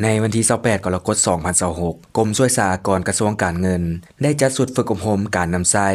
ໃນວັນທີຊາວແປດ ກໍລະກົດ ສອງພັນຊາວຫົກ, ກົມສ່ວຍສາອາກອນ ກະຊວງການເງິນ ໄດ້ຈັດຊຸດຝຶກອົບຮົມການນຳໃຊ້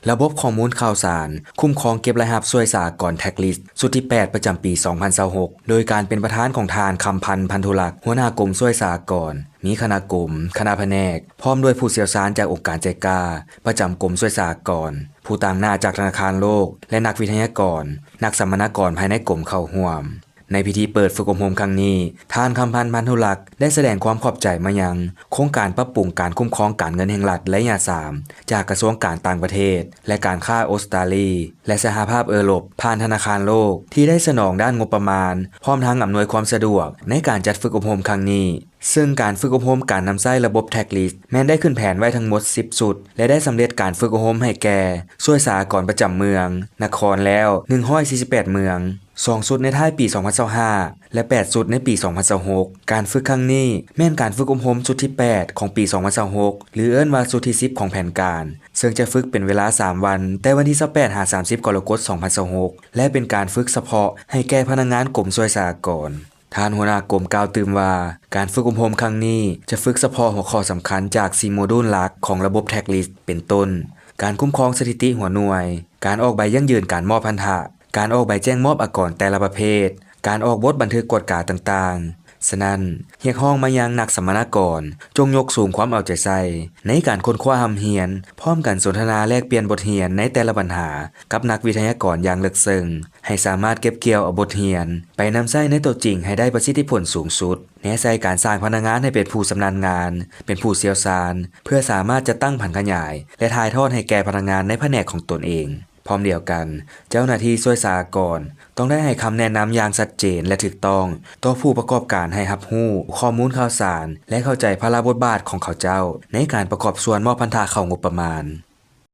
ລະບົບຂໍ້ມູນຂ່າວສານຄຸ້ມຄອງເກັບລາຍຮັບສ່ວຍສາອາກອນ Tax List ຊຸດທີແປດ ປະຈຳປີສອງພັນຊາວຫົກ ໂດຍການເປັນປະທານຂອງທ່ານ ຄຳພັນ ພັນທຸລັກ ຫົວໜ້າກົມສ່ວຍສາອາກອນ, ມີຄະນະກົມ, ຄະນະພະແນກ ພ້ອມດ້ວຍຜູ້ຊ່ຽວຊານຈາກອົງການ JICA ປະຈຳກົມສ່ວຍສາອາກອນ, ຜູ້ຕາງໜ້າຈາກທະນາຄານໂລກ ແລະ ນັກວິທະຍາກອນ, ນັກສຳມະນາກອນພາຍໃນກົມເຂົ້າຮ່ວມ. ໃນພິທີເປີດຝຶກອົບຮົມຄັ້ງນີ້, ທ່ານ ຄຳພັນ ພັນທຸລັກ ໄດ້ສະແດງຄວາມຂອບໃຈມາຍັງໂຄງການປັບປຸງການຄຸ້ມຄອງການເງິນແຫ່ງລັດໄລຍະສາມ ຈາກກະຊວງການຕ່າງປະເທດ ແລະ ການຄ້າອົດສະຕາລີ ແລະ ສະຫະພາບເອີຣົບ ຜ່ານທະນາຄານໂລກ ທີ່ໄດ້ສະໜອງດ້ານງົບປະມານ ພ້ອມທັງອຳນວຍຄວາມສະດວກໃນການຈັດຝຶກອົບຮົມຄັ້ງນີ້. ເຊິ່ງການຝຶກອົບຮົມການນຳໃຊ້ລະບົບ Tax List ແມ່ນໄດ້ຂຶ້ນແຜນໄວ້ທັງໝົດສິບຊຸດ ແລະ ໄດ້ສຳເລັດການຝຶກອົບຮົມໃຫ້ແກ່ສ່ວຍສາອາກອນປະຈຳເມືອງ, ນະຄອນແລ້ວ ໜຶ່ງຮ້ອຍສີ່ສິບແປດເມືອງ, ສອງຊຸດໃນທ້າຍປີສອງພັນຊາວຫ້າ ແລະ ແປດຊຸດໃນປີສອງພັນຊາວຫົກ. ການຝຶກຄັ້ງນີ້ແມ່ນການຝຶກອົບຮົມຊຸດທີແປດຂອງປີສອງພັນຊາວຫົກ ຫຼື ເອີ້ນວ່າຊຸດທີສິບຂອງແຜນການ, ເຊິ່ງຈະຝຶກເປັນເວລາສາມວັນ, ແຕ່ວັນທີຊາວແປດ ຫາ ສາມສິບ ກໍລະກົດ ສອງພັນຊາວຫົກ ແລະ ເປັນການຝຶກສະເພາະໃຫ້ແກ່ພະນັກງານກົມສ່ວຍສາອາກອນ. ທ່ານຫົວໜ້າກົມກ່າວຕື່ມວ່າ, ການຝຶກອົບຮົມຄັ້ງນີ້ຈະຝຶກສະເພາະຫົວຂໍ້ສຳຄັນຈາກສີ່ໂມດູນຫຼັກຂອງລະບົບ Tax List ເປັນຕົ້ນ ການຄຸ້ມຄອງສະຖິຕິຫົວໜ່ວຍ, ການອອກໃບຢັ້ງຢືນການມອບພັນທະ, ການອອກໃບແຈ້ງມອບອາກອນແຕ່ລະປະເພດ, ການອອກບົດບັນທຶກກວດກາຕ່າງໆ. ສະນັ້ນ, ຮຽກຮ້ອງມາຍັງນັກສຳມະນາກອນ ຈົ່ງຍົກສູງຄວາມເອົາໃຈໃສ່ໃນການຄົ້ນຄວ້າຮ່ຳຮຽນ, ພ້ອມກັນສົນທະນາແລກປ່ຽນບົດຮຽນໃນແຕ່ລະບັນຫາກັບນັກວິທະຍາກອນຢ່າງເລິກເຊິ່ງ, ໃຫ້ສາມາດເກັບກ່ຽວເອົາບົດຮຽນໄປນຳໃຊ້ໃນຕົວຈິງໃຫ້ໄດ້ປະສິດທິຜົນສູງສຸດ, ແນໃສ່ການສ້າງພະນັກງານໃຫ້ເປັນຜູ້ຊຳນານງານ, ເປັນຜູ້ຊ່ຽວຊານ, ເພື່ອສາມາດຈັດຕັ້ງຜັນຂະຫຍາຍ ແລະ ຖ່າຍທອດໃຫ້ແກ່ພະນັກງານໃນພະແນກຂອງຕົນເອງ. ພ້ອມດຽວກັນ, ເຈົ້າໜ້າທີ່ສ່ວຍສາອາກອນຕ້ອງໄດ້ໃຫ້ຄຳແນະນຳຢ່າງຊັດເຈນ ແລະ ຖືກຕ້ອງຕໍ່ຜູ້ປະກອບການໃຫ້ຮັບຮູ້ຂໍ້ມູນຂ່າວສານ ແລະ ເຂົ້າໃຈພາລະບົດບາດຂອງເຂົາເຈົ້າໃນການປະກອບສ່ວນມອບພັນທະເຂົ້າງົບປະມານ.